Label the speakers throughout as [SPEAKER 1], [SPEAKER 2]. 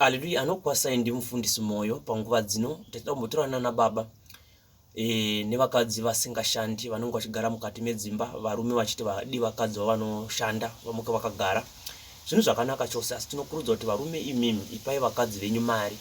[SPEAKER 1] Aleluya anokwasai ndimufundisi Moyo panguva dzino tachida kumbotaura nana baba e, nevakadzi vasingashandi vanenge vachigara mukati medzimba varume vachiti vadi vakadzi vavanoshanda vamuke vakagara zvinhu zvakanaka chose asi tinokurudzwa kuti varume imimi ipai vakadzi venyu mari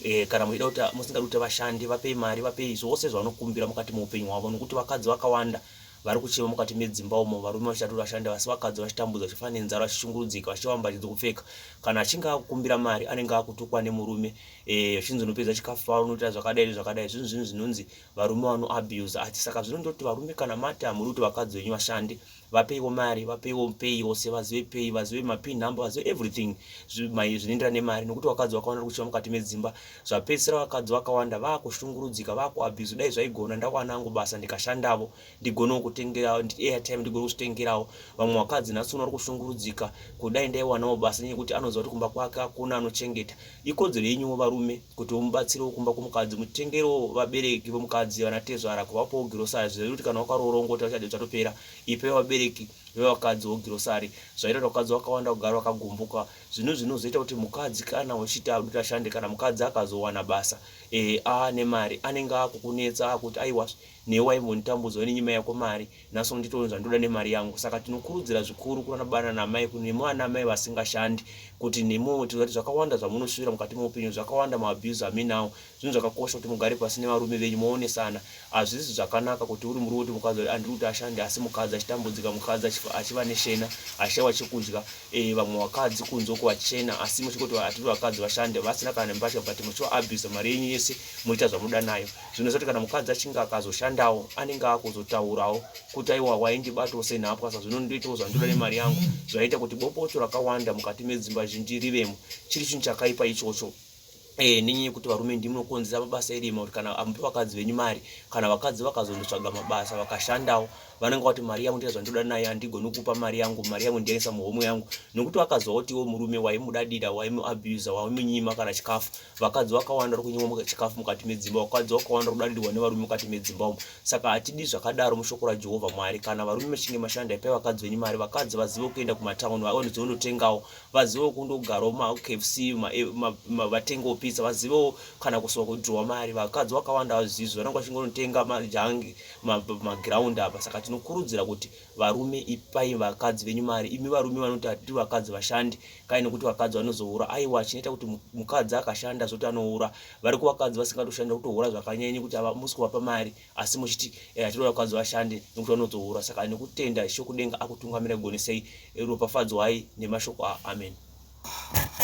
[SPEAKER 1] e, kana muchida kuti musingadi kuti vashande vapei mari vapei zvose zvavanokumbira mukati meupenyu hwavo nokuti vakadzi vakawanda vari kuchema mukati medzimba umo varume vachitatu vashanda asi vakadzi vachitambudzwa vachifa nenzara vachishungurudzika vachiwa mbatya dzokupfeka kana achinge akukumbira mari anenge akutukwa nemurume eh, achinzi unopedza chikafu pavo unoita zvakadai nezvakadai zvinhu zvinhu zvinonzi varume vanoabuse ati saka zvinondoti varume kana mati hamuri kuti vakadzi venyu vashande vapeiwo mari vapeiwo pay yose vazive pay vazive mapin number vazive everything zvinoenderana nemari nokuti vakadzi vakawanda vari kuchiva mukati medzimba zvapedzisira vakadzi vakawanda vakushungurudzika vakuabuse dai zvaigona ndawana angu basa ndikashandavo ndigonewo kutengera airtime ndigone kuzvitengerawo vamwe vakadzi nhasi uno vari kushungurudzika kudai ndaiwanawo basa nyaya yekuti anoziva kuti kumba kwake hakuna anochengeta ikodzero yenyuwo varume kuti mubatsirewo kumba kwomukadzi mutengerewo vabereki vomukadzi vanatezvara kuvapawo girosari zviziva kuti kana wakaroora ungoti vachade zvatopera ipe vabereki vevakadzi wo girosari zvaita kuti vakadzi vakawanda kugara vakagumbuka zvinhu zvinozoita kuti mukadzi kana uchiti akuti ashande kana mukadzi akazowana basa e, aane mari anenge akukunetsa akuti aiwa newe waimbonditambudza wainenyima yako mari nhasi unditoona zvandoda nemari yangu saka tinokurudzira zvikuru kunana baba nanamai nemi ana mai vasingashandi kuti nemiwo tinoziva kuti zvakawanda zvamunosvira mukati meupenyu zvakawanda maabuse aminawo zvinhu zvakakosha kuti mugare pasi nevarume venyu moonesana hazvisi zvakanaka kuti uri murume kuti mukadzi andiri kuti ashande asi mukadzi achitambudzika mukadzi achiva neshena achishaiwa chekudya e, vamwe vakadzi kunze uko vachichena asi muchingoti hatidi vakadzi vashande vasina kana nembatya but muchivaabuse mari yenyu yese muchiita zvamunoda nayo zvinoita kuti kana mukadzi achinge akazoshandawo anenge akuzotaurawo kuti aiwa waindibatawo senhapwa saka zvino ndoitawo zvandoda nemari yangu zvaita kuti bopoto rakawanda mukati medzimba zhinji rivemo chiri chinhu chakaipa ichocho Eh, nenyaya yekuti varume ndimi munokonzera mabasa erima kuti kana amupe vakadzi venyu mari kana vakadzi vakazondotsvaga mabasa vakashandawo vanenge vati mari yangu ndita zvandoda nayo handigoni kupa mari yangu mari yangu ndiyaisa muhomwe yangu nokuti vakaziva kuti iwo murume waimudadira waimuabusa waimunyima kana chikafu vakadzi vakawanda vari kunyimwa chikafu mukati medzimba vakadzi vakawanda vari kudadirwa nevarume mukati medzimba umu saka hatidi zvakadaro mushoko rajehovha mwari kana varume vachinge mashanda ipai vakadzi venyu mari vakadzi vazive kuenda kumatauni vaondotengawo vazivewo kundogarawo makfc vatengewo pizza vazivewo kana kusuwa kudhirowa mari vakadzi vakawanda vazvizvi vanenge vachingonotenga majangi magiraundi apa saka tinokurudzira kuti varume ipai vakadzi venyu mari imi varume vanoti hatidi vakadzi vashandi kai nekuti vakadzi vanozohura aiwa chinoita kuti mukadzi akashanda zvoti anohura vari kuvakadzi vasingatoshanda kutohura zvakanyanya kuti musi kuvapa mari asi muchiti eh, hatidi vakadzi vashande nekuti vanozohura saka nekutenda ishe kudenga akutungamira kugonesei ropafadzwai nemashoko a amen.